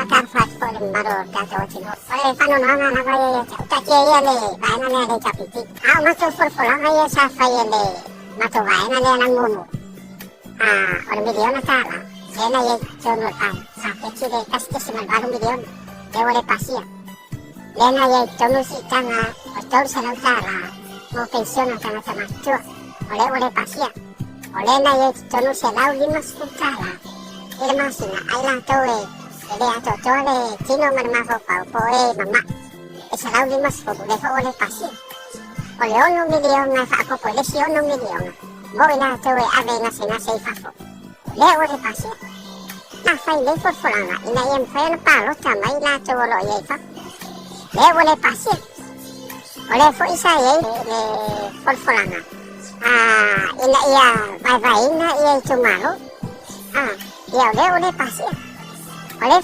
Faatalofa atu foi i le mamalu o le tatou atunuu. O le faanoanoaga lava ia ia te au, taatia ia le vaega lea a le HRPP. A o matou folafolaga ia sa fai e le matou vaega lea na muamua, o le $1 miliona, lea na i ai i totonu o le paketi le $1.8 miliona, lea ua le pasia. Lea na i ai i totonu le siitaga o $300 mo penisione a tagata matutua, o lea ua le pasia. O lea na i ai i totonu le $150 i le masina a i latou e le atoatoa le tino ma le mafaufau po o e mama'i, e 150, lea foi ua le pasia. O le $6 miliona e faaopoopo i le isi $6 miliona mo i latou e ave i gasegase i fafo, lea ua le pasia. Na fai nei folafolaga ina ia mafai ona palota mai i latou o lo o i ai i fafo, lea ua le pasia. O lea foi sa i ai le folafolaga ina ia vaevaeina ia itumalo, ia o lea ua le pasia. O lea